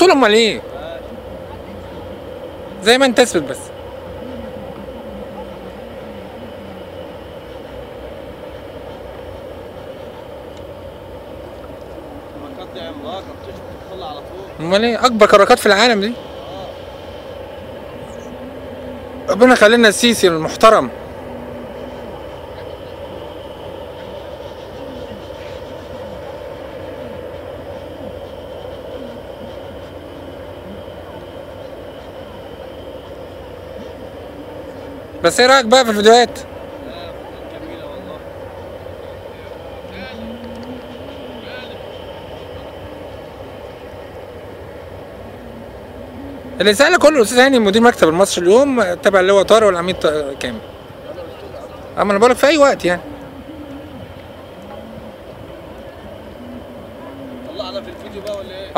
طول. امال ايه؟ زي ما انت اثبت بس. الكركات دي عملاقة بتطلع على طول. امال ايه؟ اكبر كركات في العالم دي. ربنا يخلينا السيسي المحترم. بس ايه رايك بقى في الفيديوهات؟ لا جميلة والله. اللي سأل كله الاستاذ هاني مدير مكتب المصري اليوم تبع اللواء طارق والعميد كامل. اما انا بقولك في اي وقت يعني. طلعنا في الفيديو بقى ولا ايه؟